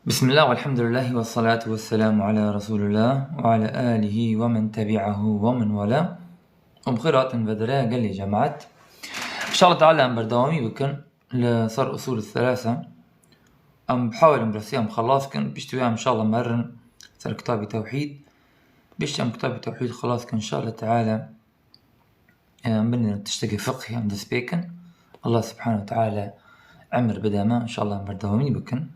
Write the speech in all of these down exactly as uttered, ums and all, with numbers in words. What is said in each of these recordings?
بسم الله والحمد لله والصلاة والسلام على رسول الله وعلى آله ومن تبعه ومن والاه. Em bi xêr hatin vê derê gelê cemaet. İnşallah Teala em berdewamî bikin li ser usul thelâthe. Em bihawilin bi rastî em xelas kin. Piştî wê em inşallah merin ser kitabî tewhîd. Piştî em kitabî tewhîd xelas kin inşallah Teala. Em binêrin tiştekî fiqhî em dest pê kin. Allah Subhanahu Teala emir bide me, inşallah em berdewamî bikin.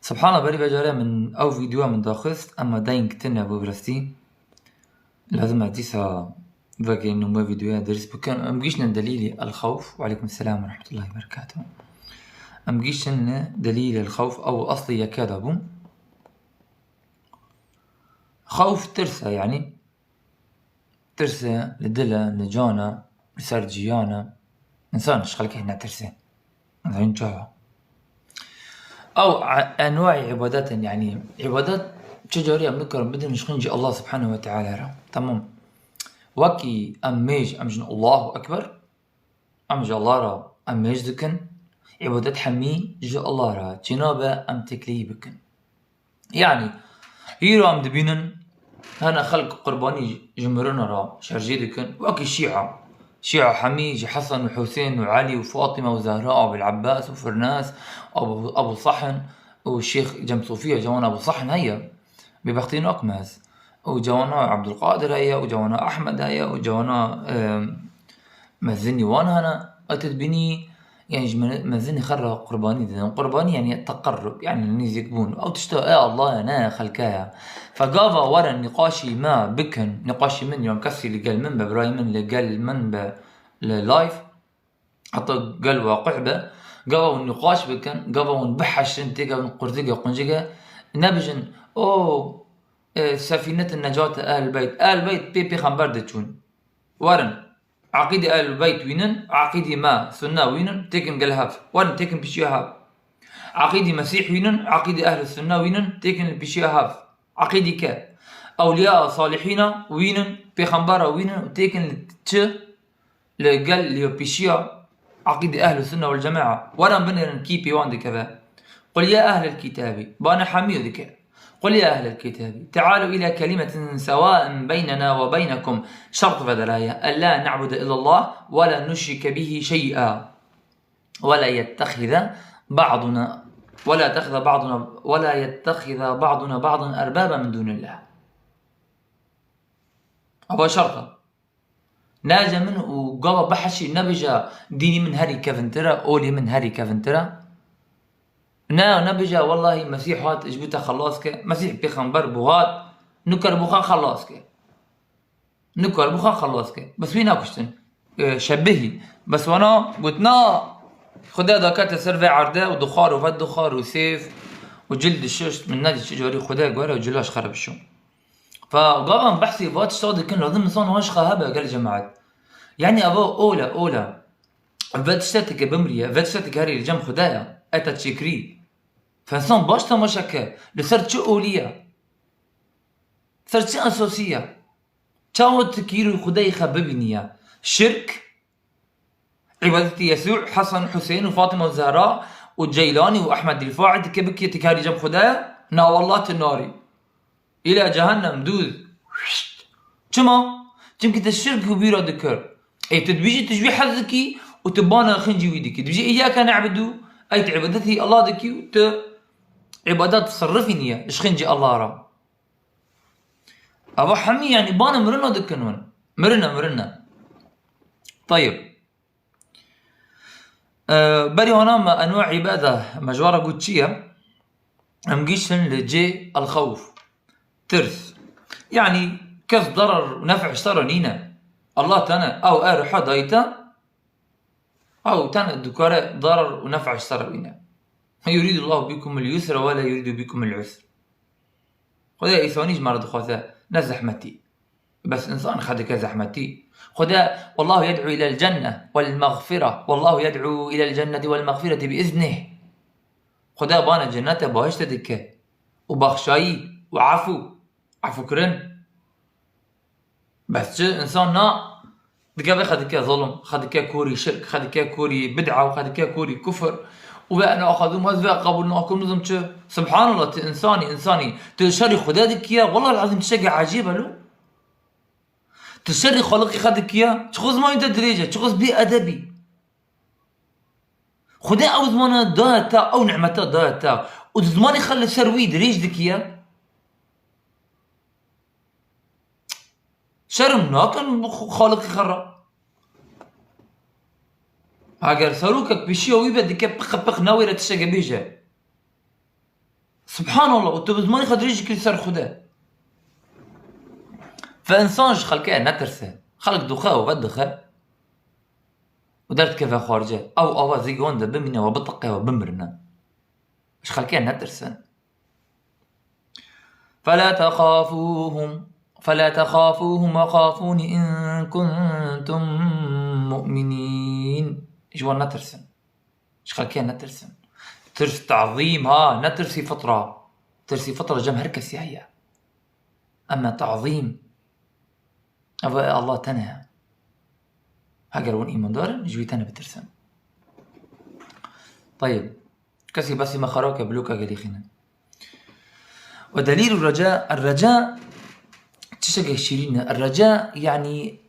Subhanallah, berî vê carê min ew vîdyoya min daxist, ema dayîn tune bû bi rastî. Lazim e dîsa vegihînim wê vîdyoya derîs bikin. Em gihîştin delîlê el-xewf. Ve aleykum selam ve rahmetullahi ve berekatuhu. Em gihîştin delîlê el-xewf, ew eslê yeke de bû. Xewf tirs e, yanî. Tirs e li dil e, li can e, li ser ciyan e. Însan ji xelkê netirsê. Zanin çawa? Ew e-, enwayê îbadet in, yanî îbadet çi carî em nikarin bidin ji xincî Allah Subhanahu ve Teala re. Tamam. Wekî em mêj, em jin Allahu Ekber, em ji Allah re em mêj dikin. Îbadet hemî ji Allah re çênabe, em têkilî bikin. Yanî, îro em dibînin, hene xelk qurbanî ji mirina re şerjê dikin, wekî Şîa. Şîa hemî ji Hesen û Husên û Elî û Fatîme û Zehra, Ebul Ebbas û Firnas, Abu, Abu Sahn û Şêx Cem Sofiya, cewana Abu Sahn heye. Bêbextî nakim ez. Û cewana Ebdulqadir heye, û cewana Ehmed heye, û cewana, e, mezinî wan hene. Ew tu dibînî, yanî ji me-, mezinî xwe re qurbanî didin. Qurbanî yanî teqerrub, yanî nêzîkbûn. Ew tişta, ey Allah ya, ne xelke ya. Fe gava werin nîqaşî me bikin, nîqaşî min, yan kesî li gel min be, birayê min li gel min be li live, heta gel waqih be, gava hûn nîqaş bikin, gava hûn biheşin, têkevin qurzige, quncige, nebijin, o, e, sefînetin necate ehl beyt. Ehl beyt pê pêxember diçûn. Werin, eqîdê ehl beyt wînin, eqîdê me, sunne wînin, têkin gel hev. Werin, têkin pişiya hev. Eqîdê Mesîh wînin, eqîdê ehl sunne wînin, têkin li pişiya hev. Eqîdê ke. Ewliya salihîna wînin, pêxembera wînin û têkin li çi? Li gel, li pêşiya eqîdê Ehlus Sunne wal Cemaa. Werin binêrin kî pê wan dikeve. Qul ya ehlel kîtabî. Bana hemî dike. Qul ya ehlel kîtabî. Tealû îlâ kelimetin sewâin beynena we beynekum. Şert vederaye. Ellâ ne'bude illallah we lâ nuşrike bihî şey'a. We lâ yettexize ba'duna, we lâ yettexize ba'duna, we lâ yettexize ba'duna ba'dan erbâben min dûnillah. Ava şert e. Nace min û gava biheşî nebêje dînî min herî kevintir e, olî min herî kevintir e. Ne, nebêje, wellahî Mesîh hat ji bo te xelas ke. Mesîh pêxember bû hat, nikar bû xwe xelas ke. Nikar bû xwe xelas ke. Bes wî nakuştin. E, şebihî. Bes wana got na, Xuda dakete ser vê erdê û dixwar û vedixwar û sêv û cil dişişt, min nedî çi carî Xuda gore û cila ji xwe re bişo. Fe gavan behsê va tişta dikin, lazim insan wan ji xwe hebe gel cemaet. Yanî eva ola, ola. Ve tişteteke bimriye, ve tişteteke herî li cem Xuda ye. Eta çêkirî. Fe insan baş temaşe ke, li ser çi olî ye? Ser çi esasî ye? Çawa tu kîr û Xwedayê xwe bibîniye? Şirk, îbadetî Yesû, Hesen, Husên û Fatima û Zehra û Ceylanî û Ehmed Dîlfaî dike bikî tu karî cem Xwedayê? Na wallah tu narî. Îla cehennem dûz. Çima? Çimkî tu şirk û bîra dikir. Ê tu dibîjî tu ji wî hez dikî û tu bana xincî wî dikî. Dibîjî îyake ne'budu, ey tu îbadetî Allah dikî û tu îbadet sirrifî niye ji xincî Allah re. Ava hemî, yanî, bana mirina dikin hûn. Mirina, mirina. Tayib. Ee, berî hona me enwa îbada me ji we re got çi ye? Em gihîştin li cê el-xewf. Tirs. Yanî, kes darar û nef'e ji te re nîne. Allah tane ew e ruha dayî te, Ew tene dikare darar û nef'a ji ser wî ne. Yurîdullahu bikumul yusra we la yurîdu bikumul usr. Xwedê îsanî ji me re dixwaze, ne zehmetî. Bes însan xwe dike zehmetî. Xwedê, wallahu yed'u ilel cenne wel mexfira. Wallahu yed'u ilel cenneti wel mexfireti bi iznih. Xwedê bana cennete, bahişte dike. Û baxşayî û efû. Efûkirin. Bes çi? Însan na dike vê xwe dike zulm, xwe dike korî şirk, xwe dike korî bid'a û xwe dike korî kufr Û ve ene axadim ez ve qebûl nakim, nizim çi. Subhanallah, tu insanî, insanî. Tu şerî Xwedê dikiye. Wallah lazim tiştekî ecêb e lo. Tu şerî Xaliqî xwe dikiye. Çiqas zimanê te dirêj e, çiqas bêedeb î. Xwedê ew zimana daye te, ew nimeta daye te. Û tu zimanê xwe li ser wî dirêj dikiye. Şerm nakin bi xwe, Xaliqî xwe re? Heger serokek pêşiya wî be dike pixe pix, ne wê re tiştekê bêje. Subhanallah, û tu bi zimanê xwe dirêj dikî ser Xwedê. Ve insan ji xelkê netirse. Xelk dixe û vedixe û derdikeve xwarce. Ew ava zî wan de bimîne, we bitiqe, we bimirine. Ji xelkê netirsin. فلا تخافوهم، فلا تخافوهم وخافون إن كنتم مؤمنين. Ji wan netirsin. Ji xelkê netirsin. Tirs tazîm ha, ne tirsî fitra. Tirsî fitra cem her kesî heye. Ema tazîm, ev e Allah tenê. Heger hûn îmandar in, ji wî tenê bitirsin. Tayib. Kesî besî me xera ke, bloka gelî xînin. Ve delîl û reca, reca tiştekê şîrîn e. Reca, yanî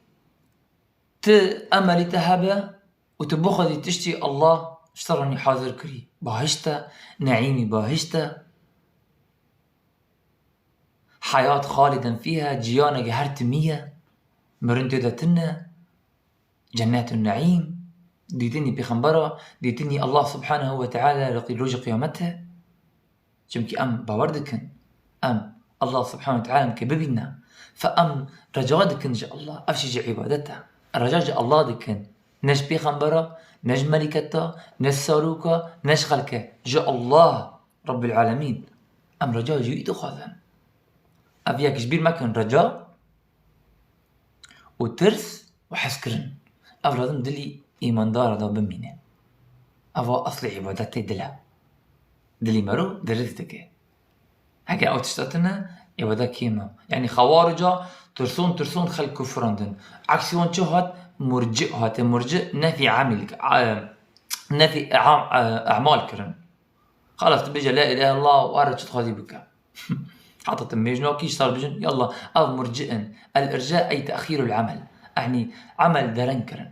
tu emelî te hebe û tu bixwazî tiştî Allah ji te re nî hazir kirî. Bahişt e, neîmî bahişt e. Heyat xaliden fîha, ciyaneke her timî ye. Mirin tê de tune. Cennetun neîm, dîtinî pêxembera, dîtinî Allah subhanehu ve teala li qî-, rojê qiyametê. Çimkî em bawer dikin. Em Allah subhanehu ve teala em ke bibîne. Fe em reca dikin ji Allah. Ev jî ji îbadet e. Reca ji Allah dikin. Ne ji pêxembera, ne ji melîketa, ne ji saroka, ne ji xelke. Ji Allah Rabbul Alemîn. Em reca ji wî dixwazin. Ev yek ji bîr mekin, reca û tirs û hezkirin. Ev lazim dilî îmandara de bimîne. Eva eslê îbadetê dil e. Dilî mero dirist dike. Heke ew tişta tune, îbadet kêm e. Yanî xewarica tirson tirson xelk kufrandin. Eksî wan çi hat? Murci hate. Murci nefî amîl, e, nefî am-, e, emal kirin. Xelas, tu bêje la îlahe illallah û were çi dixwazî bike. Heta tu mêj nakî, ji sar bijin, yallah, ev murci in. El-irca ey te'xîrul emel. Ehnî emel dereng kirin.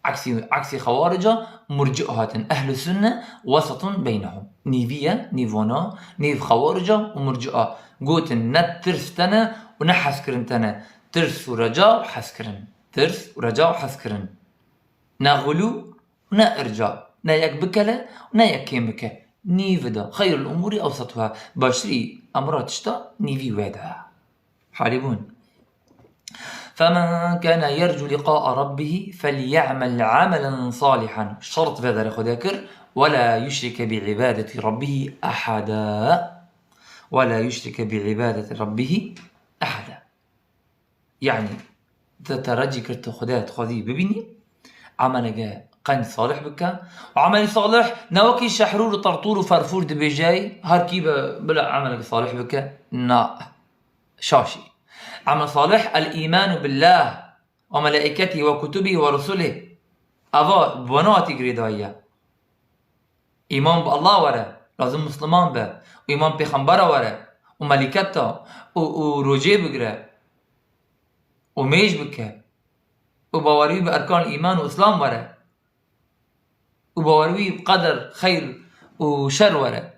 Eksî, eksî xewarica murci hatin. Ehlu sunne wesatun beynehum. Nîvî ye, nîv wana, nîv xewarica û murcia. Gotin ne tirs tene û ne hezkirin tene. Tirs û reca û hezkirin. Tirs û reca û hezkirin. Ne xulû, ne irca. Ne yek bikele, ne yek kêm bike. Nîv de. Xeyrul umûrî ewsetuha. Baştirî emra tişta nîvî wê de. Halî bûn. فمن كان يرجو لقاء ربه فليعمل عملا صالحا. Şert vê derê Xwedê kir. ولا يشرك بعبادة ربه أحدا. ولا يشرك بعبادة ربه أحدا. Yanî, te, te recî kir, tu Xwedê dixwazî bibînî, emeleke qenc salih bike. Û emelî salih ne wekî Şehrûr û Tertûr û Ferfûr dibêjey, her kî be bila emeleke salih bike. Na, şaşî. Emel salih, el-îmanu billah ve melaîketî ve kutubî ve rusulî. Eva bi wana hatî girêdayî ye. Îman bi Allah were, lazim Musliman be. Û îman pêxembera were. Û melîketa. Û, û rojê bigire. Û mêj bike. Û bawerî bi erkan îman û Îslam were. Û bawerî bi qeder, xeyr û şer were.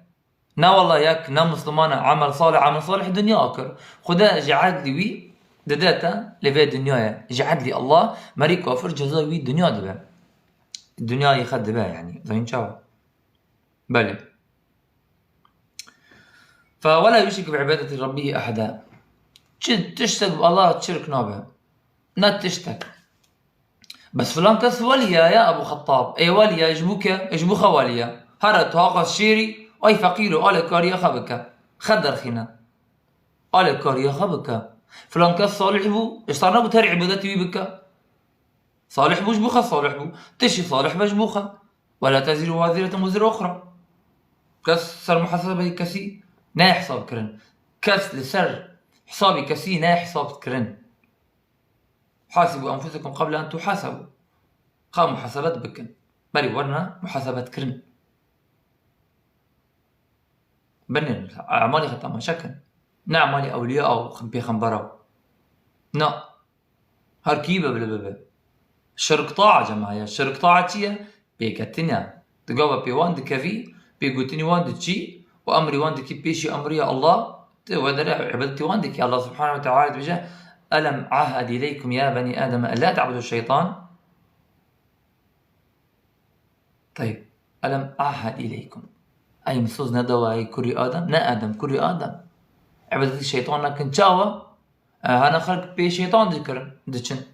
Ne wela yek ne Musliman e, emel salih, emel salih dinya akir. Xwedê ji edlî wî dide te li vê dinyayê. Ji edlî Allah merî kafir ceza wî dinya dibe. Dinyayê xwe dibe, yanî. Zanîn çawa? Belê. Fe wela yuşrik bi ibadeti Rabbî eheda. Çi tiştek bi Allah şirk nabe. Ne tiştek. Bes filan kes welî ye ya Ebu Xettab. Ê welî ye, ji bo ke, ji bo xwe welî ye. Here tu haqas şêrî, ay feqîr û alê kariya xwe bike. Xwe derxîne. Alê kariya xwe bike. Filan kes salih bû, ji sar nebû terî îbadetî wî bike. Salih bû, ji bo xwe salih bû. Tu jî salih be ji bo xwe. Wela tezîru waziretun wizra uxra. Kes ser muhasebeyê kesî nayê hesab kirin. Kes li ser hesabî kesî nayê hesab kirin. Hasibû enfusekum qebla en tuhasebu. Xwe muhasebet bikin. Berî werine muhasebet kirin. Binên emalê xwe temaşe kin. Ne emalê ewliya û pêxembera. Na. Her kî bibe, bibe, bibe. Şirk taa cemaye. Şirk taa çi ye? Pêketin e. Tu gava pê wan dikevî, pê gotinî wan diçî û emrî wan dikî pêşî emriya Allah, tu wedere îbadetî wan dikî. Allah subhanehu ve teala dibêje, "Elem ahad ileykum ya beni Adem en la ta'budu şeytan?" Teyb. "Elem ahad ileykum." Ey min soz nedawa ey kurî Adem? Ne Adem, kurî Adem. Îbadetî şeytan nekin. Çawa? E, hene xelk pê şeytan dikirin, diçin.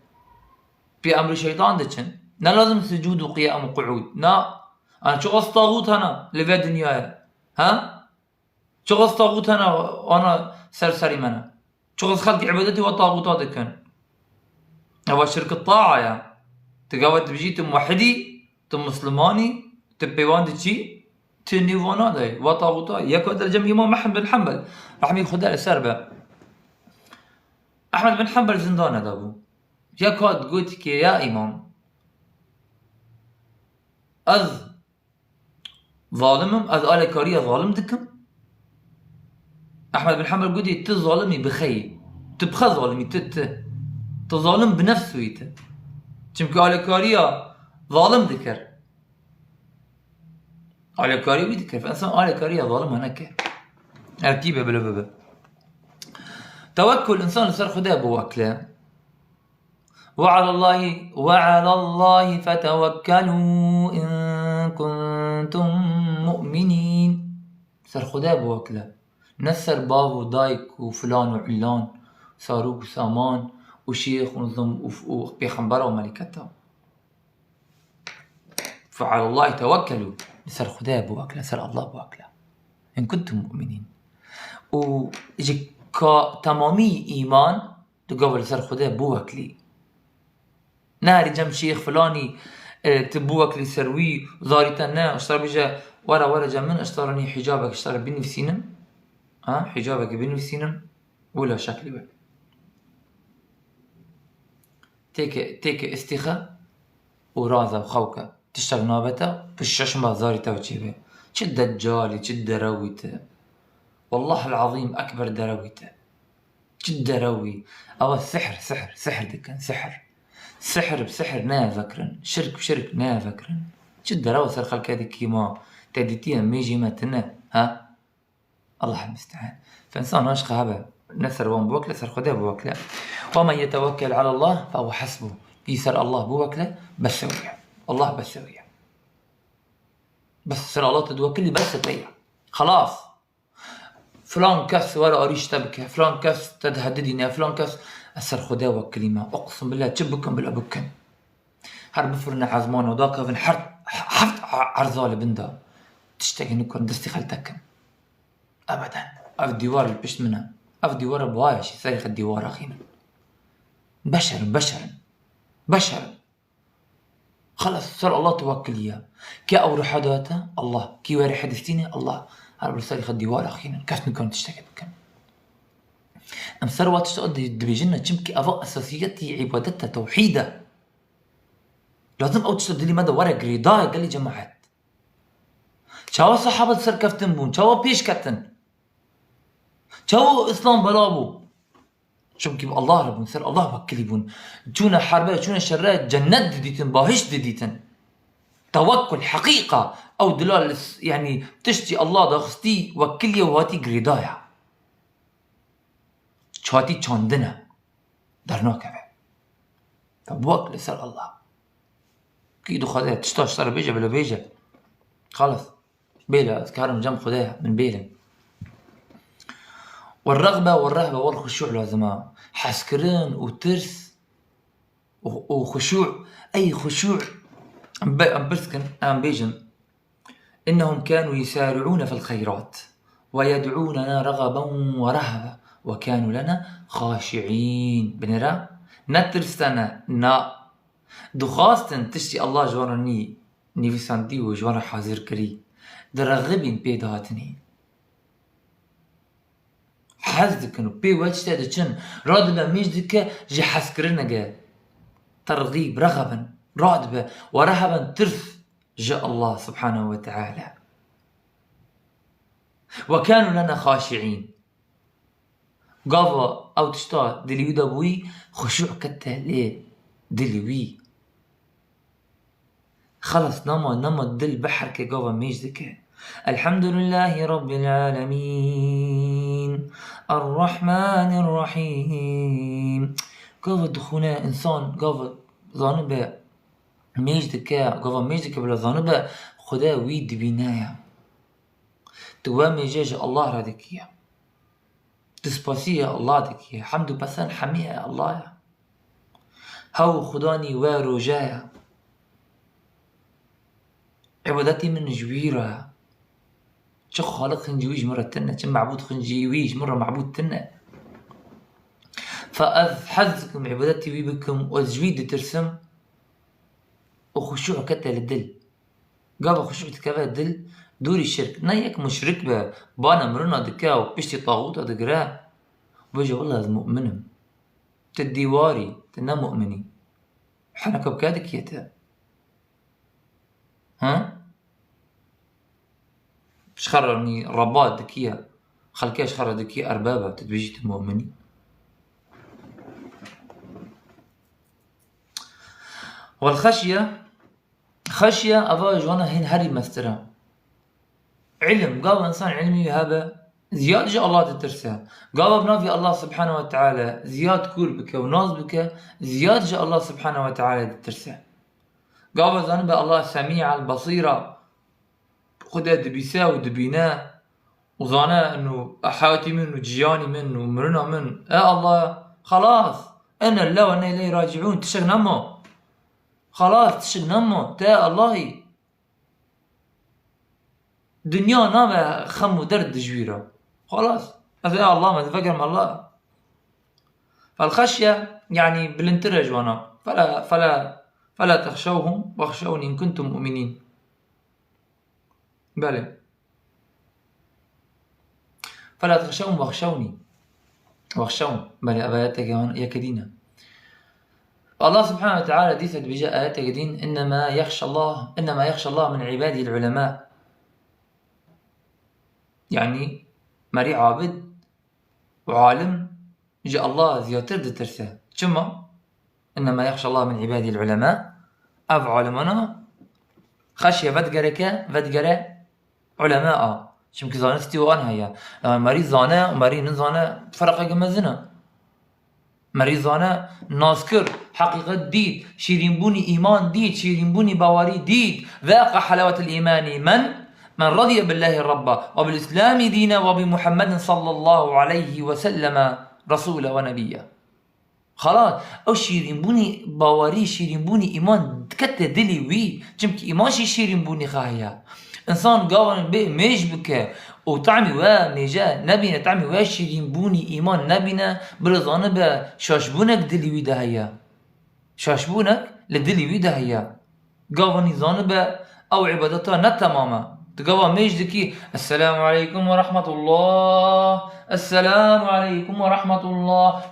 Pê emrî şeytan diçin. Ne lazim sucûd û qiyam û quûd. Na. An çiqas taxût hene li vê dinyayê. Ha? Çiqas taxût hene ana ser serî me ne. Çiqas xelkî îbadetî wa taxûta dikin. Eva şirk taa ye. Tu gava dibijî tu muwehhidî, tu mislimanî, tu pêwan diçî, tu nîvana de, va taxûta. Yek derece Îmam Ehmed bin Hanbel, rehmî Xuda li ser be. Ehmed bin Hanbel zindana de bû. Yek hat gotî ke ya Îmam, ez zalim im, ez alekariya zalim dikim. Ehmed bin Hanbel gotî, tu zalimî bi xeyî. Tu bi xwe zalimî, tu, tu. Tu zalim bi nefs wî tu. Çimkî alekariya zalim dikir. Alekariya wî dikir. Însan alekariya zalima neke. Her kî be bile bibe. Tewekkul însan li ser Xwedê biwekle. وعلى الله، وعلى الله فتوكلوا إن كنتم مؤمنين. Ser Xwedê biwekle. Ne ser bav û dayik û filan û illan, sarûk û saman û şêx û nizam û, û pêxembera û melîketa. فعلى الله توكلوا. Li ser Xwedê biwekle, ser Allah biwekle. إن كنتم مؤمنين. Û ji ka temamî îman, tu gava li ser Xwedê biweklî. Ne herî cem şêx filanî, e, tu biweklî ser wî, zarî te ne, ji te re bêje, were, were cem min, ji te re nî hicabek, ji te re binivîsînim. Ha, hicabekê binivîsînim, wila şeklî be. Têke, têke îstîxe û raze û xewke. Tiştek nabe te, pişt şeş meh zarî te çêbe. Çi deccalî, çi derewî te. Wallahil azîm ekber derewî te. Çi derewî. Ewa sihr, sihr, sihr dikin, sihr. Sihr bi sihr neyê vekirin. Şirk bi şirk neyê vekirin. Çi derew ser xelkê dikî ma. Te dîtiye mêjî me tine. Ha? Allah musta'an. Fe însan aşqa hebe. Ne ser wan biwekle, ser Xwedê biwekle. ومن يتوكل على الله فهو حسبه. Kî ser Allah biwekle, bes e wî ye. Allah bes e wî ye. Bes ser Allah tu diwekilî, bes e te ye. Xelas. Filan kes were arîş te bike, filan kes te dihedidîne, filan kes, ez ser Xwedê wekilî me. Uqsim billah çi bikim bila bikin. Her bifirine ezmana, dakevin her heft erza li bin de. Tiştekî nikin destî xeltekin. Ebeden. Ev dîwar li pişt min e. Ev dîwara bi waya jî serê xwe dîwar axînin. Beşerin, beşerin. Beşerin. Xelas, ser Allah tewekkiliye. Kê ew ruha date? Allah. Kî were hedistîne? Allah. Her bi serê xwe dîwar axînin. Kes nikan tiştekê bikin. Em ser wa tişta di-, dibêjin ne, çimkî eva esasiyetî îbadet e, tewhîd e. Lazim ew tişta dilî me de were girêdayê gelî cemaet. Çawa sahabe serkeftin bûn? Çawa pêş ketin? Çawa Îslam bela bû? Çimkî bi Allah re bûn, ser Allah wekilî bûn. Çûne herbe, çûne şerre, cennet didîtin, bahişt didîtin. Tewekkul, heqîqa, ew dila li s-, yanî tiştî Allah daxistî, wekiliye û hatî girêdaya. Hatî çandine. Dernakeve. Te biwekle ser Allah. Kî dixwaze tişta ji te re bêje, bila bêje. Xelas. Bêle, ez karim cem Xwedê, min bêle. والرغبة والرهبة والخشوع lazim e. Hezkirin û tirs û, û xuşû. Ey xuşû. Em be-, em pirs kin, em bêjin. إنهم كانوا يسارعون في الخيرات ويدعوننا رغبا ورهبا وكانوا لنا خاشعين. Binêre, ne tirs tene, na. Dixwastin tiştî Allah ji wan re nî-, nivîsandî û ji wan re hazir kirî. Direxibîn pê dihatinî. Hez dikin û pê we tiştê diçin. Radibe mêj dike ji hezkirineke. Terxîb, rexebin. Radibe. Were hebin tirs ji Allah subhanehu ve teala. وَكَانُوا لَنَا خَاشِعِينَ. Gava ew tişta dilî wî de bûyî, xuşû kete lê dilî wî. Xelas, nema, nema dil biherke gava mêj dike. Elhamdulillahî Rabbil Alemîn. Errahmanir Rahîm. Gava dixwîne însan, gava zanibe mêj dike, gava mêj dike bila zanibe Xuda wî dibîne ya. Tu we mêje ji Allah re dikiye. Tu spasiyê Allah dikiye. Hemd û pesen hemî ye Allah ye. Hew û xudanî we roje ye. Îbadetî min ji wî re ye. Çi xaliq xin ji wî ji min re tune, çi mebûd xin ji wî ji min re mebûd tune. Fe ez hez dikim îbadetî wî bikim û ez ji wî ditirsim û xuşû kete li dil. Gava xuşû dikeve dil, dûrî şirk. Ne yek muşrik be, bana mirina dike û piştî taxûta digire, bêje, "Wela ez mu'min im." Tu dîwarî, tu ne mu'minî. Heneka bi ke dikiye te? Ha? Ji xwe re nî Rebba dikiye, xelkê ji xwe re dikiye erbaba, tu dibêjî tu mu'minî. Wel xeşiye, Xeşiye eva ji wana hîn herî mestir e. Îlim, gava însan îlimî wî hebe, ziyad ji Allah ditirse. Gava bi navê Allah Subhanahu ve Teala ziyad kûr bike û nas bike, ziyad ji Allah Subhanahu ve Teala ditirse. Gava zanibe Allah Semî el Basîr e, Xude dibîse û dibîne û zane inu heyatî min û jiyanî min û mirina min. E Allah, xelas, ena lillahi ve ena ileyhi raciun, tişek nema. Xelas, tişik nema, te Allahî. Dinya nabe xem û derd dijwî re. Xelas. Ez ê Allah me, vegerim Allah. Fel xeşye, yanî bilindtir e ji wana. Fela, fela, fela texşewhum wexşewni in kuntum mu'minîn. Belê. Fela texşewhum wexşewni. Wexşewhum. Belê, ev ayeteke wan yeke dîn e. Allah Subhanahu ve Teala dîsa dibêje ayeteke dîn, "İnnemâ yexşallah, innemâ yexşallah min ibadihil ulemâ." Yanî, merî abid û alim ji Allah ziyadtir ditirse. Çima? "İnnemâ yexşallah min ibadihil ulemâ." Ev alimana xeşye vedigere ke, vedigere ulema a. Çimkî zanistî wan heye. Yanî merî zane û merî nizane ferqeke mezin e. Merî zane, nas kir, heqîqet dît, şîrînbûnî îman dît, şîrînbûnî bawerî dît. Zaqa helawetel îmanî men, men radiye billahi rabba ve bil îslamî dîne ve bi Muhammedin sallallahu aleyhi ve selleme resûle ve nebiyye. Xelas, ew şîrînbûnî bawerî, şîrînbûnî îman dikete dilî wî. Çimkî îman jî şîrînbûnî xwe heye. Însan gava bê mêj bike û temî we mêje nebîne, temî we şîrînbûnî îman nebîne, bila zanibe şaşbûnek dilî wî de heye. Şaşbûnek li dilî wî de heye. Gava nî zanibe ew îbadeta ne temam e. Tu gava mêj dikî, "Esselamu aleykum ve rahmetullah, Esselamu aleykum ve rahmetullah."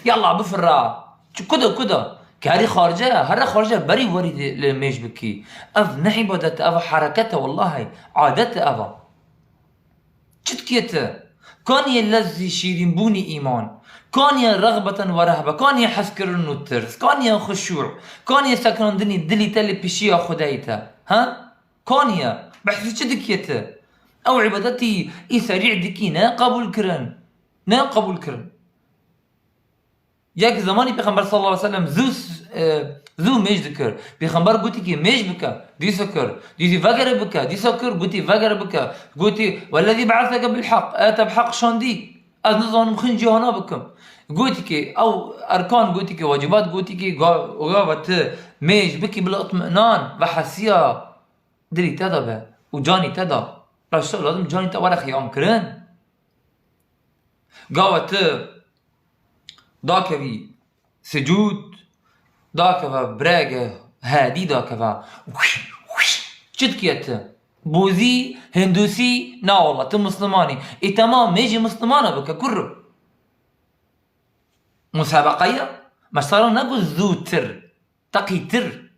Yallah bifirra. Çi kuda kuda. Kerî xarice, here xarice berî werî li mêj bikî. Ev ne îbadet e, ev hereket e wellahî. Adet e ev. Çi dikê te? Kaniye lezzî şîrînbûnî îman? Kaniye rexbeten we rehbe? Kaniye hezkirin û tirs? Kaniye xuşû? Kaniye sekinandinî dilî te li pişiya Xwedayî te? Ha? Kaniye? Behsî çi dikê te? Ew îbadetî î serî dikî ne qebûl kirin. Ne qebûl kirin. Yek zemanî Pêxember sallallahu aleyhi ve sellem zû, e, zû mêj dikir. Pêxember gotî ki mêj bike, dîsa kir. Dîtî vegere bike, dîsa kir, gotî vegere bike. Gotî, "Wellezî be'eseke bil heq, e te bi heq şandî. Ez nizanim xin cihana bikim." Gotî ki ew erkan, gotî ki wacibat, gotî ki ga-, gava tu mêj bikî bila itminan ve hesiya dilî te de be û canî te de. Reşta lazim canî te were xiyan kirin. Gava tu dakevî sicûd, dakeve birege hedî dakeve. Çi dikiye tu? Bûzî, Hindûsî, na wala, tu Mislimanî. Ê temam, mêjî Mislimana bike, kurro. Musabeqeya? Mesela ne ku zûtir, teqîtir.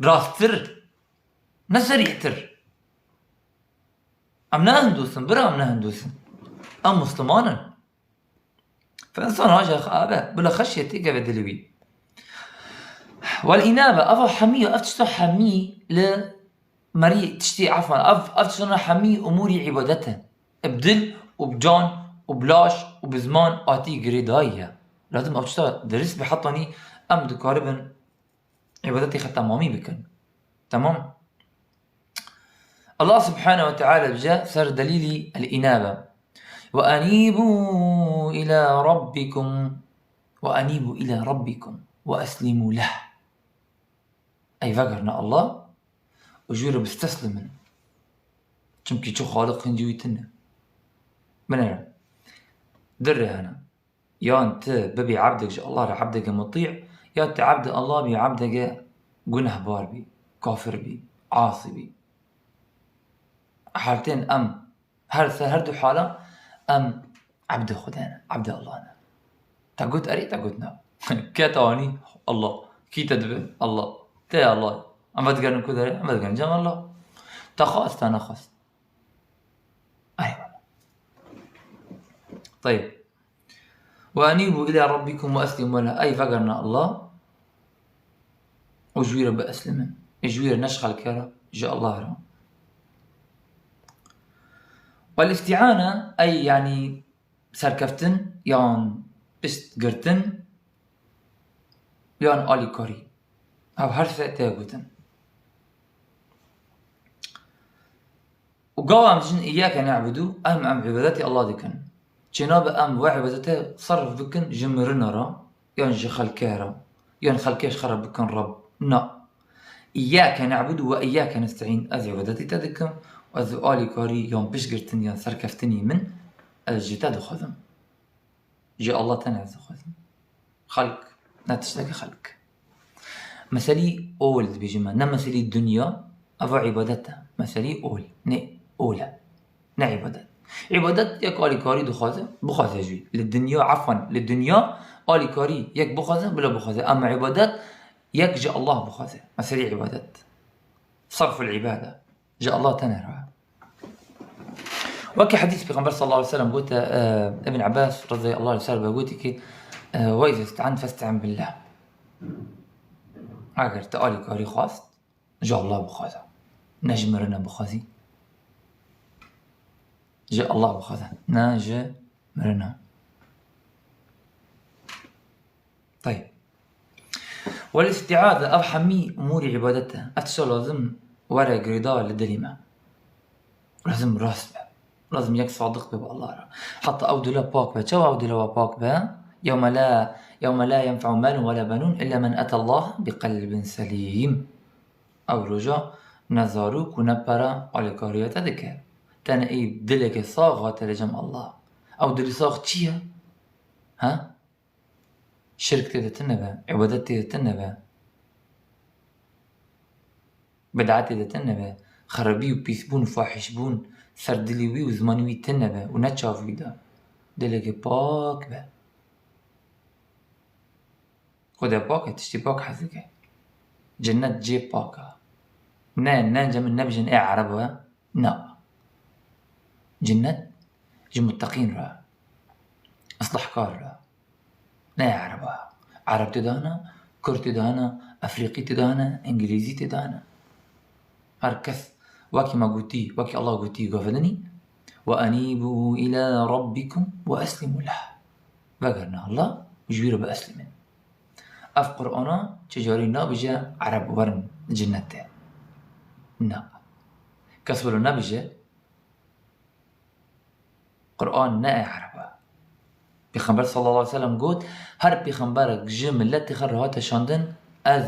Rasttir, ne serîtir. Em ne Hindûs in, bira, em ne Hindûs in. Em Musliman in. Fe însan haja xwe ave, bila xeşyetê geve dilê wî. Wel înabe, eva hemî, ev tişta hemî li merî tiştî, efwan, ev, ev tiştana hemî umûrî îbadet e. Bi dil û bi can û bi laş û bi ziman hatî girêdayî ye. Lazim ev tişta dirist be, hetanî em dikaribin îbadetê xwe temamî bikin. Temam. Allah Subhanahu ve Teala dibêje ser delîlî el-înabe. Ve enîbû îlâ rabbikum, ve enîbû îlâ rabbikum ve eslîmû leh. Ey vegerine Allah û ji wî re bisteslimin. Çimkî çi xaliq hincî wî tune. Binêre. Du rê hene. Yan tu bibî ebdek ji Allah re, ebdeke mutî, ya tu ebdê Allah bî, ebdeke gunehbar bî, kafir bî, asî bî. Haltên em her se, her du hala em ebdê Xwedê ne, ebdê Allah ne. Te got erê, te got na. Ke te anî, Allah. Kî te dibe? Allah. Te Allah. Em vedigerin ku derê? Em vedigerin cem Allah. Te xwest, te nexwest. Eyvallah. Tayib. Ve enîbû îlâ rabbikum ve eslîmû leh. Ey vegerine Allah û ji wî re bieslimin. Ê ji wî re, ne ji xelkê re, ji Allah re. Wel îstîane, ey, yanî serkeftin yan piştgirtin yan alîkarî. Ev her se tê gotin. Û gava em dijin îyyâke ne'budû, em, em îbadetê Allah dikin. Çênabe em wê îbadetê serf bikin ji mirina re, yan ji xelkê re, yan xelkê ji xwe re bikin Reb. Na. Îyyâke ne'budû ve îyyâke nesta'în. Ez îbadetê te dikim, ez alîkarî yan piştgirtin yan serkeftinî min, ez ji te dixwazim. Ji Allah tenê ez dixwazim. Xelk, ne tiştekî xelk. Meselî ol dibêjim me, ne meselî dinya, eva îbadet e. Meselî ol, ne ol e. Ne îbadet. Îbadet yek alîkarî dixwaze, bixwaze ji wî. Li dinya, efwan, li dinya alîkarî yek bixwaze, bila bixwaze. Ama îbadet yek ji Allah bixwaze. Meselî îbadet. Sarful îbade. Ji Allah tenê re. Wekî hedîs Pêxember sallallahu aleyhi ve sellem gote, e, Ibn Abbas radıyallahu anh ser be gotî ki, e, "Ve izâ iste'ant feste'in billah." Eger te alîkarî xwest, ji Allah bixwaze. Ne ji mirine bixwazî. Ji Allah bixwaze. Ne ji mirine. Tayeb. Wel îstîaze, ev hemî umûrî îbadet e. Ev tişta lazim were girêdar li dilê me. Lazim rast be. Lazim yek sadiq be bi Allah re. Heta ew dile pak be. Çawa ew dile we pak be? Yewme la, yewme la yenfe'u malun we la benun illa men etallaha bi qelbin selîm. Ew roja ne zarok û ne pere alîkariya te dike. Tenê ê dileke sax hate li cem Allah. Ew dilî sax çi ye? Ha? Şirk tê de tune be, îbadet tê de tune be, bid'et tê de tune be, xerabî û pîsbûn û fahîşbûn ser dilê wî û zimanê wî tune be û ne çav wî de. Dilekê pak be. Xwedê pak e, tiştî pak hez dike. Cennet cê pak e. Ne, ne, cem nebijin ê Ereb e. Na. Cennet ji muteqîn re. Islahkar re. Ne Ereba. Ereb tê de hene, Kurd tê de hene, Efrîqî tê de hene, Îngilîzî tê de hene. Her kes wekî me gotî, wekî Allah gotî, gavelinî. "Ve enîbû îlâ rabbikum ve eslîmû leh." Vegerine Allah û ji wî re bieslîmin. Ev Qur'ana çi carî nabêje Ereb werin cinnetê. Na. Kes wilo nabêje, Qur'an ne ê Ereba. Pêxember sallallahu aleyhi ve sellem got, her pêxemberek ji miletê xwe re hate şandin, ez,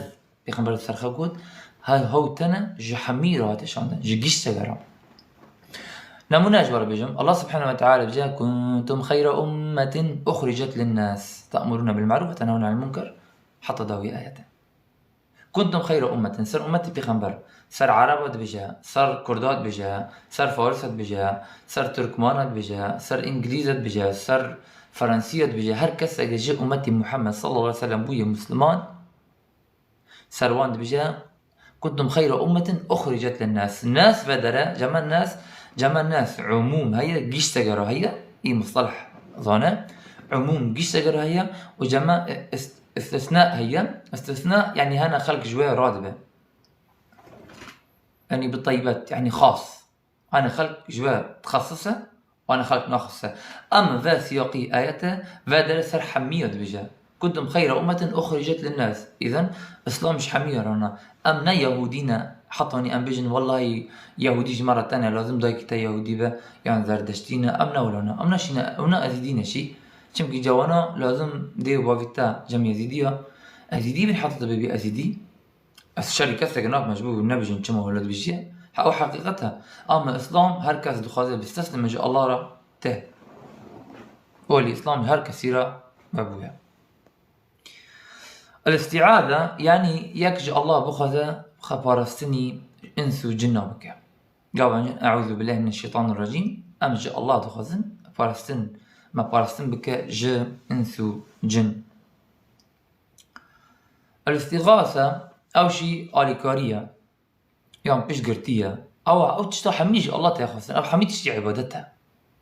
Pêxember ser xwe got, he-, hew tene ji hemî re hate şandin, ji gişt segera. Nemûne ji we re bêjim, Allah subhanahu ve teala dibêje, "Kuntum xeyra ummetin uxricet linnâs, te'murûne bil ma'rûf ve tenhewne anil munker." Heta dawî ayete. Kuntum xeyra ummetin, ser ummetî pêxember, ser Ereba dibêje, ser Kurda dibêje, ser Farisa dibêje, ser Turkmana dibêje, ser Îngilîza dibêje, ser Feransîya dibêje, her keseke ji ummetî Muhammed sallallahu aleyhi ve sellem bûye Musliman, ser wan dibêje, "Kuntum xeyra ummetin uxricet linnâs." Nas vedere, cema nas, Cema nas, umûm heye, gişteke re heye, î mustaleh zane. Umûm gişteke re heye û cema, e, ist-, istisna heye. Istisna, yanî hene xelk ji wê radibe. Yanî bi teybet, yanî xas. Hene xelk ji wê dixesis e, hene xelk naxis e. Em ve siyaqî ayete, ve dere ser hemiya dibêje. Kuntum xeyra ummetin uxricet linnas. Îzen, Îslam ji hemiya re ne. Em ne Yahudî ne. Hetanî em bêjin, wellahî Yahudî ji me re tune, lazim dayikî te Yahudî be, yan Zerdeştî ne. Em ne wilo ne. Em ne şî ne, em ne Ezîdî ne şî. Çimkî cawana lazim dê û bavî te cem Ezîdî ya. Ezîdî bin heta te bibî Ezîdî. Ez şerî keseke nakim, ji bo nebijin çima wilo dibêjiye. Ha, ew heqîqet e. Ama Îslam her kes dixwaze bisteslime ji Allah re tê. Welî Îslam ji her kesî re vebûye. El-îstîaze, yanî yek ji Allah bixwaze xeparastinî ins û cinna bike. Gava jin, "Eûzû billahî mineşşeytanirracîm", em ji Allah dixwazin parastin, me parastin bike ji ins û cin. El-îstîxase, ew jî alîkarî ye. Yan piştgirtî ye. Ew, ew tişta hemî ji Allah tê xwestin. Ev hemî tiştî îbadet e.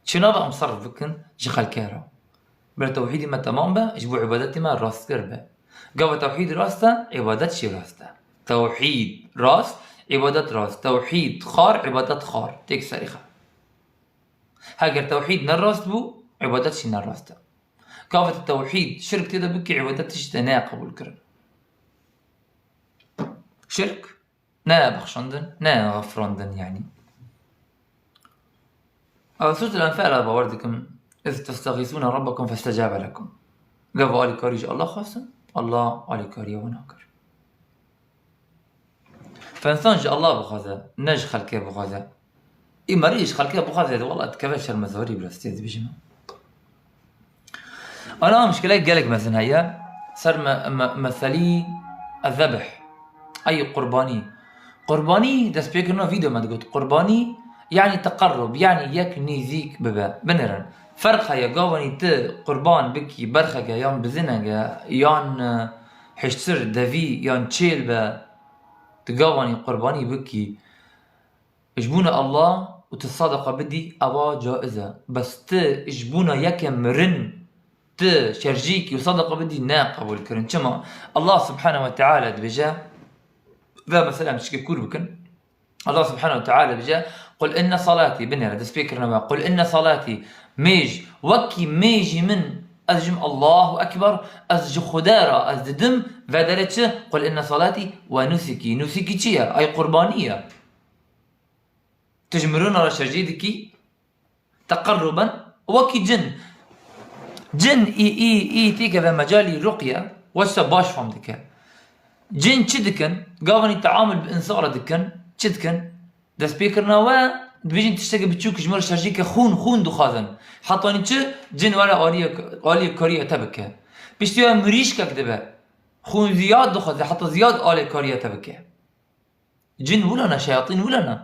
Çi nabe em serf bikin ji xelkê re. Bila tewhîdê me temam be, ji bo îbadetê me rasttir be. Gava tewhîd rast e, îbadet jî rast e. Tewhîd rast, îbadet rast. Tewhîd xar, îbadet xar. Têk serî xe. Heger tewhîd ne rast bû, îbadet jî ne rast e. Gava te tewhîd, şirk tê de bikî, îbadet jî te neye qebûl kirin. Şirk ne bexşandin, ne xefirandin, yanî. Ew Sûretul Enfal e, bawer dikim, "Iz testexîsûne rabbekum festecebe lekum." Gava alîkarî ji Allah xwestin, Allah alîkariya wan kir. Fe însan ji Allah bixwaze, ne ji xelkê bixwaze. Î merî ji xelkê bixwaze, wela dikeve şermezarî, bi rastî dibêjim. Ana mişkilek gelek mezin heye. Ser me-, me-, meselî ez-zebh. Ey qurbanî. Qurbanî, destpêkirina vîdeo me digot. Qurbanî, yanî teqerrub, yanî yek nêzîk bibe. Binêrin. Ferq heye, gavanî tu qurban bikî, berxeke, yan bizineke, yan, e, hiştir, devî, yan çêl be, tu gavanî qurbanî bikî. Ji bona Allah û tu sadaqa bidî, eva caiz e. Bes tu ji bona yeke mirin tu şerjîkî û sadaqa bidî, ne qebûl kirin. Çima? Allah Subhanahu ve Teala dibêje, ve mesela em tişkê kûr bikin. Allah Subhanahu ve Teala dibêje, "Qul inne salatî", binêre, destpêkirina we. "Qul inne salatî", mêj, wekî mêjî min, ez jim Allahu Ekber, ez ji Xuda re, ez didim, ve dere çi? "Qul inne salatî ve nusukî." Nusukî çi ye? Ay qurbanî ye. Tu ji mirina re şerjî dikî, teqerruben, wekî cin. Cin î, î, î têkeve mecalî ruqye, wesa baş fam dike. Cin çi dikin? Gavanî teamul bi însan re dikin. Çi dikin? Destpêkirina we, dibêjin tiştekî biçûk ji me re şerjî ke, xûn, xûn dixwazin. Hetanî çi? Cin were aliyê, aliyê kariya te bike. Piştî we mirîşkek dibe. Xûn ziyad dixwaze, heta ziyad aliyê kariya te bike. Cin wilo ne, şeyatîn wilo ne.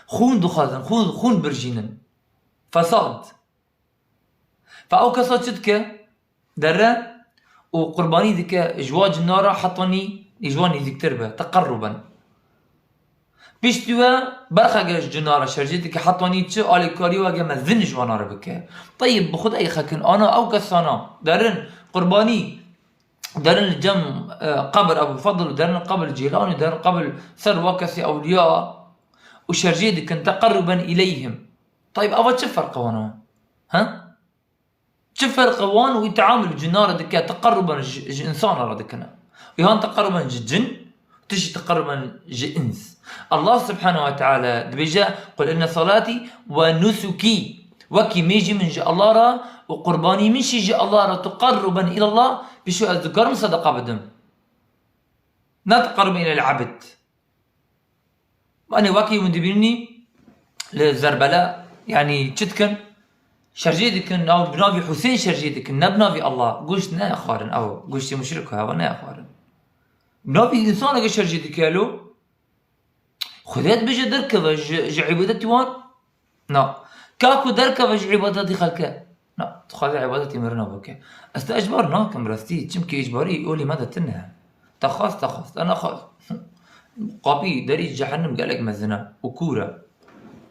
Xûn dixwazin, xûn, xûn birjînin. Fesad. Fe ew kesa çi dike? Dere û qurbanî dike ji wa cina re, hetanî ji wan nêzîktir be, teqerruben. Piştî we berxeke ji cina re şerjê dike, hetanî çi alîkarî weke mezin ji wana re bike. Teyib, bi Xwedayê xekin, ana ew kesana derin qurbanî, derin li cem, e, qebir Ebû Fedl û derin qebir Cîlan û derin qebir ser wa kesê ewliya û şerjê dikin teqerruben îleyhim. Teyb, eva çi ferq e wana? He? Çi ferq e wan û teamul cina re dike, teqerruben ji, ji insana re dikine? Û yan teqerruben ji cin, tu jî teqerruben ji ins. Allah Subhanahu ve Teala dibêje, "Qul inne salatî ve nusukî." Wekî mêjî min ji Allah re û qurbanî min jî ji Allah re, teqerruben îlallah, pişo ez dikarim sedeqa bidim. Ne teqerruben îlel ebd. Anê wekî hûn dibînî li Zerbela, yanî çi dikin? Şerjê dikin, ew bi navî Husên şerjê dikin, ne bi navî Allah. Goşt nexwarin ew, goştê muşrik ew nexwarin. Bi navî însaneke şerjê dike lo. Xwedê dibêje derkeve ji, ji îbadetî wan. Na. Ka ku derkeve ji îbadetî xelke. Na. Dixwaze îbadetî mirina bike. Ez te ecbar nakim rastî. Çimkî ecbarî olî me de tune. Te xwest, te xwest. Te nexwest. Qapî derî cehennem gelek mezin e û kûr e.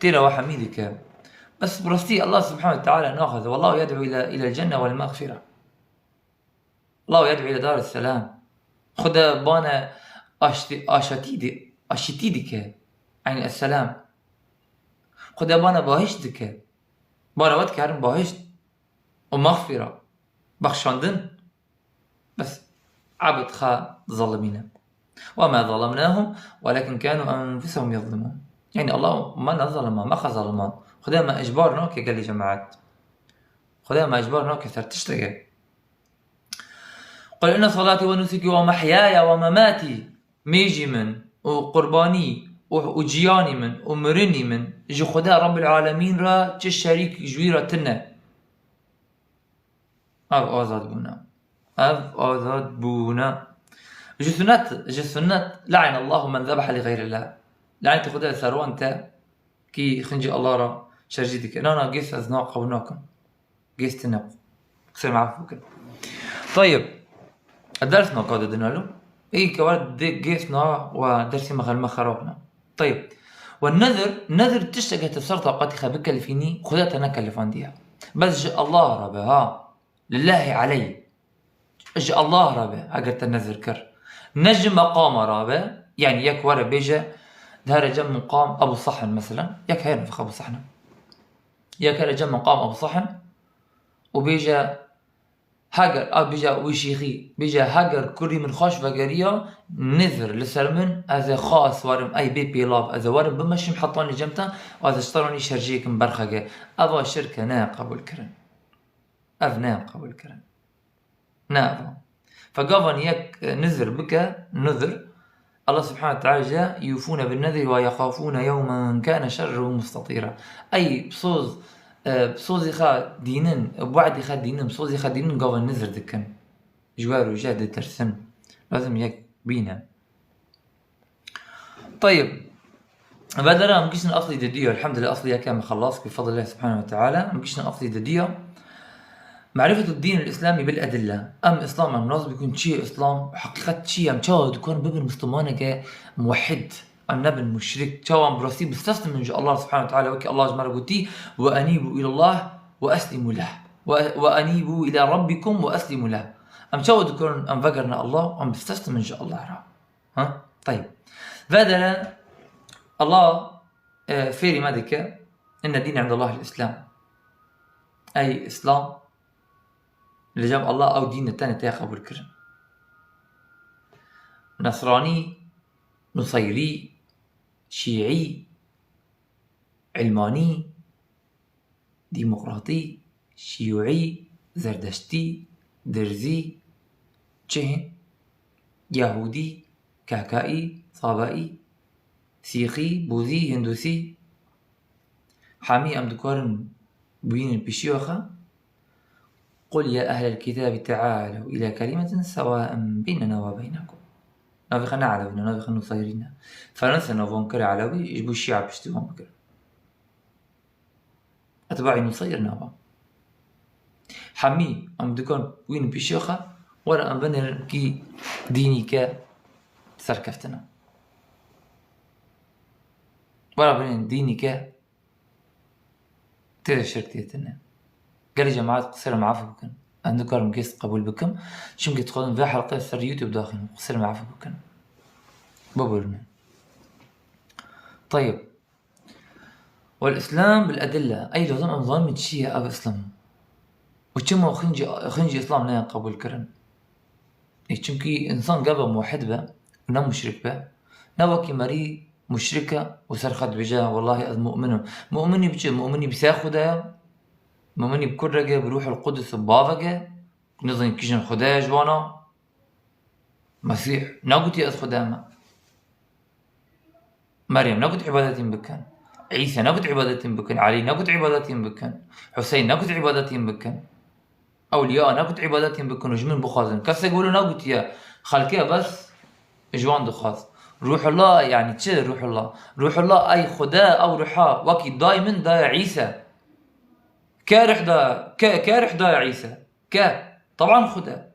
Têra we hemî dike. Bes bi rastî Allah subhanahu ve teala naxwaze. Wallahu yed'u ila, ila cenne vel mexfira. Allahu yed'u ila dar selam. Xuda bana aştî, aşatî di, aşitî dike. Yani esselam. Xuda bana bahişt dike. Bana we dike herin bahişt. û mexfira, bexşandin. Bes ebed xwe zalimî ne. Ve ma zalemnahum welakin kanu enfusehum yezlimun. Yani Allah me nezalima, me xwe zaliman. Xuda me icbar nake gelî cemaet. Xuda me icbar nake ser tiştekê. Qul inne salati ve nusuki ve mehyaya ve memati. Mêjî min û qurbanî û, û ciyanî min û mirinî min ji Xuda Rabbul Alemîn re çi şerîk ji wî re tune. Ev azad bûne. Ev azad bûne. Ji sunet, ji sunet, le'inallahu men zebehe li xeyrillah. Lanetî Xuda li ser wan te kî xincî Allah re şerjî dike. Na, na, gês ez na qebûl nakim. Gês tune. Qisê me efû bikin. Tayib. Ders naka didin elo. Ey ke war de gês na ve dersê me xelme xerab ne. Tayib. Ve nezir, nezir tişteke tu ser taqatî xwe bikelifînî, Xuda te nekelifandiye. Bes ji Allah re be, ha. Lillahi aleyh. Ji Allah re be, eger te nezir kir. Ne ji meqama re be, yani yek were bêje, dihere cem meqam Ebu Sahn mesela, yek heye navê xwe Ebu Sahn. Yek here cem meqam Ebu Sahn û bêje, heger, a bêje wî şîxî, bêje, heger kurî min xweş vegeriya, nizir li ser min, ez ê xwe ez warim, ey bê pêlav, ez ê warim bimeşim hetanî cem te, ez ê ji te re nî şerjiyê kim berxege. Eva şirk e, ne qebûl kirin. Ev ne qebûl kirin. Ne eva. Fe gavan yek, e, nizir bike, nizir. Allah subhanahu ve teala jî, "Yufûne bin nezri ve yexafûne yewmen kâne şerruhu mustatîra." Ey, bi soz, e, bi sozî xwe dînin, bi we'dî xwe dînin, bi sozî xwe dînin, gavan nizir dikin. Ji we rojê ditirsin. Lazim yek bîne. Tayib. Vedere em giştin aslî didiyo. Elhamdülillah, aslî yeke em xelas bi fadlillah subhanahu ve teala. Em giştin aslî didiyo. Marifetu dînil îslami bil edille. Em Îslam em nas bikun çi ye Îslam, heqîqet çi ye, em çawa dikarin bibin Müslümaneke muwehhid, em nebin muşrik. Çawa em bi rastî bisteslimin ji Allah subhanahu ve teala, wekî Allah ji me re gotî, "Ve enîbu ilallah ve eslimu leh." Ve, "Ve enîbu ila rabbikum ve eslimu leh." Em çawa dikarin em vegerine Allah, em bisteslimin ji Allah re. Ha? Tayib. Vedere Allah, e, fêrî me dike, "Inne dîne indallahil Îslam." Ey Îslam, li cem Allah ew dîn e, tenê tê qebûl kirin. Nesranî, Nuseyrî, Şîî, Îlmanî, Demokratî, Şîûî, Zerdeştî, Dirzî, çi hîn? Yahûdî, Kehkaî, Sabaî, Sîxî, Bûzî, Hindûsî. Hemî em dikarin bûyînin pişiya xwe. "Qul ya ehlel kitabi tealew ila kelimetin sewaen beynena ve beynekum." Navê xwe ne Elewî ne, navê xwe Nuseyrî ne. Ferense nav wan kire Elewî, ji bo Şîa piştî wan bigirin. Etbaî Nuseyr nava. Hemî em dikan wîn pîşê xwe, were em binêrin kî dînî ke serkeftin e. Were binêrin dînî ke tê de şirk tê tine. Gelî cemaet qisê re me efû bikin. Ez nikarim gêst qebûl bikim. Çimkî dixwazim vê helqê ser YouTube daxînim. Qisê re me efû bikin. Biborînin. Tayib. Wal Îslam bil edille. Ey lazim em zanin çi ye ev Îslam. Û çima xincî, xincî Îslam neyên qebûl kirin? Ê, çimkî însan gava muwehhid be û ne muşrik be, ne wekî merî muşrik e û ser xwe dibêje, "Wellahî ez mu'min im." Mu'minî bi çi? Mu'minî bi sê Xuda ye? Mu'minî bi kurreke, bi Ruhul Qudus û baveke, nizanî kîjan Xuda ye ji wana? Mesîh negotiye, "Ez Xuda me." Meryem negot îbadetî min bikin. Îsa negot îbadetî min bikin. Elî negot îbadetî min bikin. Huseyn negot îbadetî min bikin. Ewliya negot îbadetî min bikin û ji min bixwazin. Kesek wilo negotiye. Xelkê bes ji wan dixwaz. Ruhullah, yani çi Ruhullah? Ruhullah ey Xuda, ew ruha wekî dayê min daye Îsa. Ke ruh daye, ke, ke ruh daye Îsa? Ke. Teban Xuda.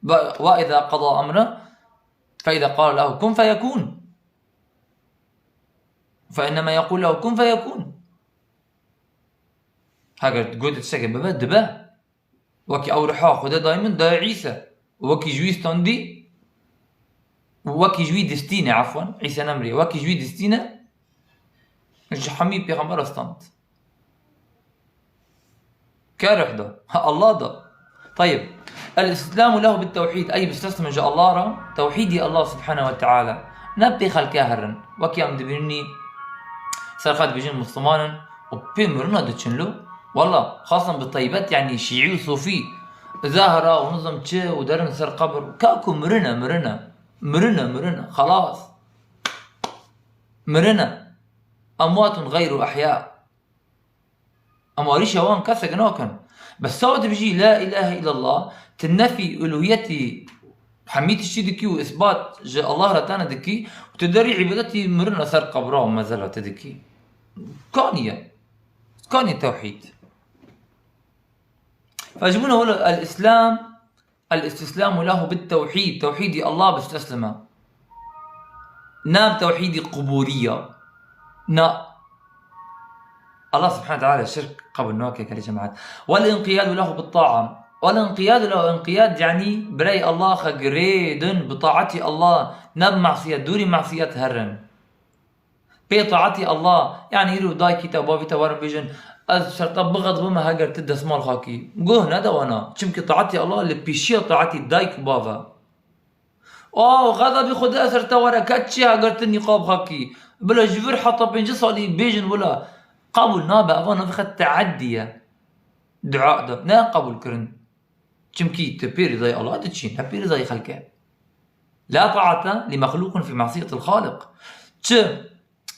Ve, ve izâ qadâ emren, fe izâ qâle lehu kun feyekûn. فإنما يقول له كن فيكون. Heger gote tiştekê bibe, dibe. Wekî ew riha Xwedê dayê min dayê Îse. Wekî ji wî standî, wekî ji wî distîne, efwen, Îse nemiriye. Wekî ji wî distîne, ji hemî pêxembera stand. Ke rih da? Ha, Allah da. Tayib. El-istislamu lehu bit-tewhîd. Ey, bisteslimin ji Allah re. Tewhîdî Allah subhanehu ve teala. Ne pê xelke herin. Wekî em dibînî ser xwe dibêjin Musliman in û pê mirina diçin lo. Walla, xasan bi taybet, yanî şîî û sufî. Zehra û nizam çi û derin ser qebir. Ka ku mirine, mirine. Mirine, mirine. Xelas. Mirine. Emwatun gayru ehya. Em arîşa wan kesek nakin. Bes sawa dibijî la ilahe illallah, tu nefî uluhiyetî hemî tiştî dikî û isbat ji Allah re tane dikî û tu derî îbadetî mirina ser qebra û mezela tu dikî. Kaniye. Kaniye tewhîd. Fe ji bo ne wilo el-Îslam, El-istislamu lehu bit-tewhîd. Tewhîdî Allah bisteslime. Ne bi tewhîdî qubûliya. Na. Allah subhanahu teala şirk qebûl nake, gelî cemaat. Wel-inqiyadu lehu bit-taa. Wel-inqiyadu lehu, inqiyad yanî birey Allah xwe girêdin bi taetî Allah, ne bi masiyet, dûrî masiyet herin. Pê taetî Allah, yanî îro dayikî te, bavî te werin bêjin, ez ser te bixezibim heger tu desmal xakî. Guh nede wana. Çimkî taetî Allah li pêşiya taetî dayik û bav e. O, xezabî Xwedê ser te were, ke çi heger tu nîqab xakî. Bila ji vir heta pêncî salî bêjin wila. Qebûl nabe, eva navê xwe teeddî ye. Dua de, ne qebûl kirin. Çimkî tu pê rîzayê Allah diçî, ne pê rîzayê xelke. La taate li mexluqin fi masiyetil Xaliq. Çi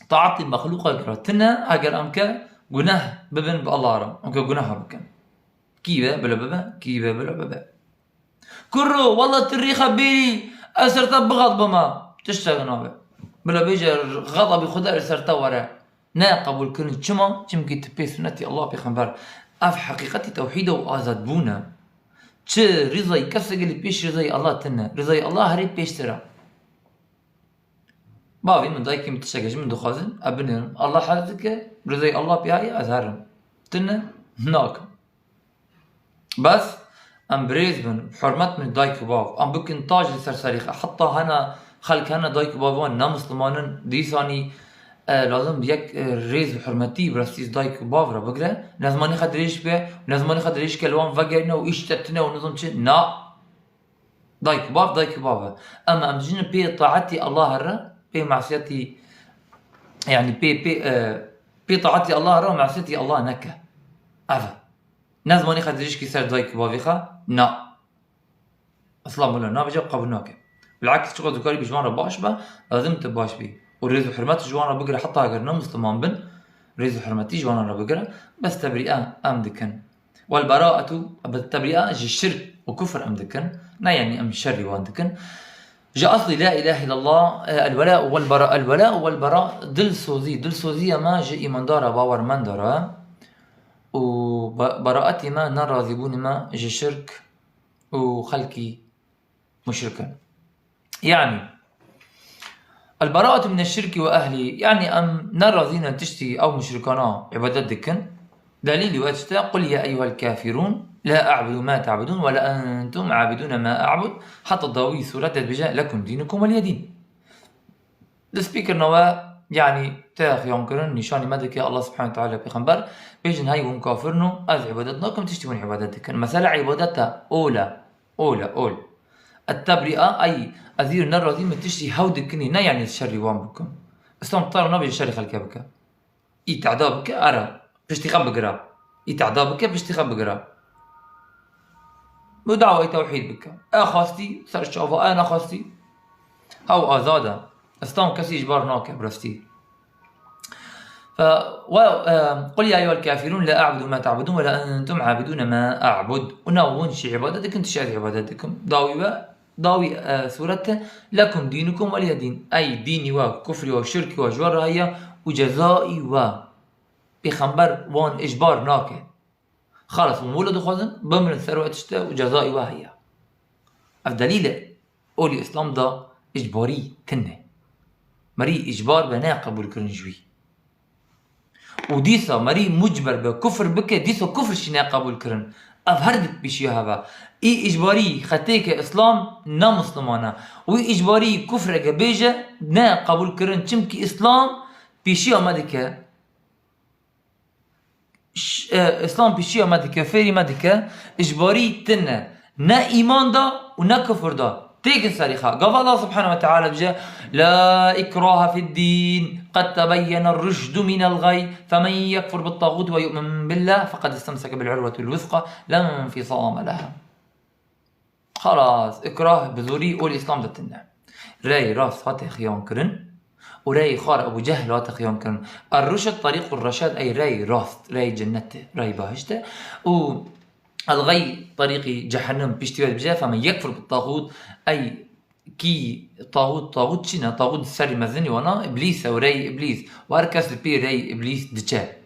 taetî mexluqa kira tine, eger em ke guneh bibin bi Allah re, em ke guneha bikin. Kî be bila bibe, kî be bila bibe. Kurro, walla tu rîxa bêrî, ez ser te bixat bima. Tiştek nabe. Bila bêje, xezabî Xwedê li ser te were. Ne qebûl kirin. Çima? Çimkî tu pê sunnetî Allah, pêxember. Ev heqîqetî tewhîd û azadbûn e. Çi rîzayî kesek li pêş rîzayî Allah tine. Rîzayî Allah herî pêştir e. Bavî min, dayikî min tiştekê ji min dixwazin, ez binêrim. Allah hez dike, rîzayî Allah pê heye, ez herim. Tine, nakim. Bes em birêz bin, hurmet bin dayik û bav, em bikin tac li ser serê xwe. Heta hene xelk hene dayik û bavê wan ne Misliman in, dîsanî, e, lazim bi yek, e, rêz û hurmetî bi rastî dayik û bav re bigire. Ne zimanê xwe dirêj bike, ne zimanê xwe dirêj bike li wan vegerîne û îştetine û nizam çi. Na. Dayik û bav, dayik û bav e. Ema em dijînin pê taetî Allah here, pê masiyetî, yanî pê, pê, e, pê taetî Allah here û masiyetî Allah neke. Ev e. Ne zimanê xwe dirêj kî ser dayik û bavê xwe? Na. Îslam wilo nabêje, qebûl nake. Bilaks çiqas dikarî bi ji wan re baş be, lazim tu baş bî. Û rêz û hurmet ji wan re bigire, heta eger ne Misliman bin, rêz û hurmetî ji wan re bigire, bes tebrîe em dikin. Wel beraetu, tebrîe ji şirk û kufr em dikin. Ne yanî em şerî wan dikin. Ji eslî la ilahe illallah, e, el wela wel bera, el wela wel bera, dilsozî, dilsoziya me ji îmandara bawermenda re. Û be-, beraetî me, nerazîbûnê me ji şirk û xelkî muşrik in. Yanî, el-beraetu mine şirki ve ehlî, yanî em nerazî ne tiştî ew muşrikana îbadet dikin. Delîlî we tişt e, "Qul ya eyyuhel kafirûn, la a'budu ma ta'budûn ve la entum abidûne ma a'bud." Heta dawî sûret dibêje, "Lekum dînukum weliyedîn." Destpêkirina we, yanî te xiyankirin, nîşanî me dike Allah subhanahu teala pêxember, bêjin hey hûn kafir in û ez îbadet nakim, tiştî hûn îbadet dikin. Mesela îbadet e, ol e, ol e, ol. Et-tebrîa, ey, ez îro nerazî me tiştî hew dikinî, ne yanî şerî wan bikim. Îslam te re nabêje şerî xelkê bike. Îteda bike, era, piştî xwe bigire. Îteda bike, piştî xwe bigire. Û dawayê tewhîd bike. E xwestî, ser çava, e nexwestî. Ew azad e. Îslam kesî ji bar nake, bi rastî. Fe, we, e, "Qul ya eyyuhel kafirûn la a'budu ma ta'budûn ve la entum abidûne ma a'bud." Û ne hûn şî îbadet dikin, tiştî ez îbadet dikim. Dawî we, dawî, e, sûret e, "Lekum dînukum weliye dîn." Ey dînî we, kufrî we, şirkî we ji we re heye û cezayî we. Pêxember wan ijbar nake. Xalas, hûn wilo dixwazin, bimirin ser we tişt e û cezayî we heye. Ev delîl e. Olî Îslam da icbarî tune. Merî icbar be, ne qebûl kirin ji wî. û dîsa merî mucber be, kufr bike, dîsa kufr şî ne qebûl kirin. Ev her di pêşiya heve. Î icbarî xetêke Îslam ne Musliman e. Wî icbarî kufreke bêje ne qebûl kirin. Çimkî Îslam pêşiya me dike. Ş-, e, Îslam pêşiya me dike, fêrî me dike, icbarî tine. Ne îman da û ne kufr da. Têkin serî xwe. Gava Allah subhanahu ve teala dibêje, "La ikrahe fid din, qed tebeyyene rüşdü minel gay, femen yekfur bit tağut ve yu'min billah, feqed istemseke bil urvetil wuthqa, la infisame leha." Xelas, ikrah bi zorî ol Îslam de tine. Rey rast hate xiyan kirin û rey xwe re Ebu Cehl hate xiyan kirin. Er-rüşd terîqur reşad, ey rey rast, rey cennet e, rey behişt e. Û el-gay terîqî cehennem, piştî wê dibêje, femen yekfur bit tağut, ey kî tağut, tağut çi ne? Tağut serî mezinî wana, îblîs e û rey îblîs. Û her kes li pê rey îblîs diçe.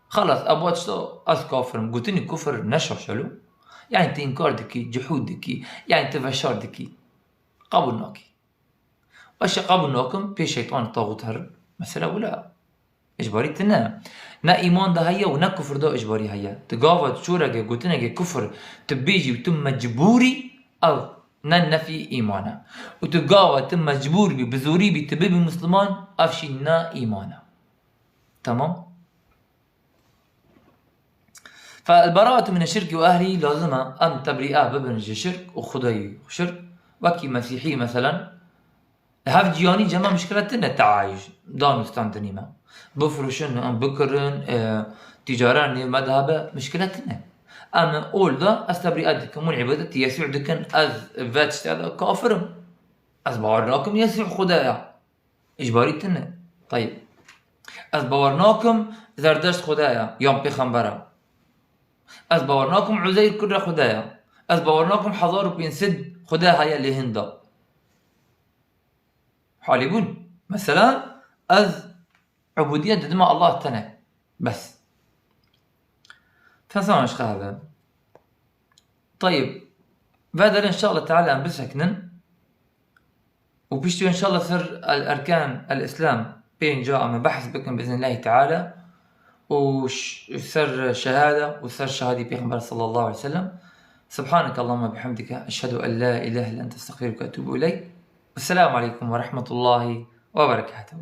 Xelas, ev tişta ez kafir im. Gotinî kufir ne şaşelo. Yani tu înkar dikî, cihûd dikî, yani tu veşar dikî. Qebûl nakî. Eşe qebûl nakim, pê şeytan tağut herin. Mesela wila. Icbarî tine. Ne îman de heye û ne kufir de icbarî heye. Tu gava tu çoreke gotineke kufir, tu bêjî û tu mecbûrî, ev ne nefî îman e. Û tu gava tu mecbûr bî, bi zorî bî, tu bibî Musliman, ev şî ne îman e. Tamam? Fe el-beraatu mine şirki ve ehlî, lazim e em tebrîa bibin ji şirk û Xwedayî şirk. Wekî Mesîhî meselen, li hev ciyanî cema mişkile tine teayîş, dan û stan dinî me. Bifroşin, em bikirin, e, tîcara nêv me de hebe, mişkile tine. Em ol de ez tebrîa dikim, û îbadet Yesû dikin, ez ve tiştê de kafir im. Ez bawer nakim Yesû Xuda ya. Îcbarî tine. Tayib. Ez bawer nakim Zerdeşt Xuda ya, yan pêxember e. Ez bawer nakim Uzeyr kurra Xuda ya. Ez bawer nakim hezar û pênc sed Xuda heye lê hinda. Halî bûn. Mesela ez ubudiyet didime Allah tene. Bes. Fesan ji xwe hebe. Tayib. Vê derê inşallah teala em bisekinin. Û piştî inşallah ser el-erkan el-Îslam pênca em ê behs bikin biiznillahî teala. Û ş-, ser şehada û ser şehadî Pêxember sallallahu aleyhi ve sellem. Subhaneke Allahümme bihamdike. Eşhedü en la ilahe illa ente estağfiruke ve etûbü ileyk. Esselamu aleykum ve rahmetullahi ve berekatuhu.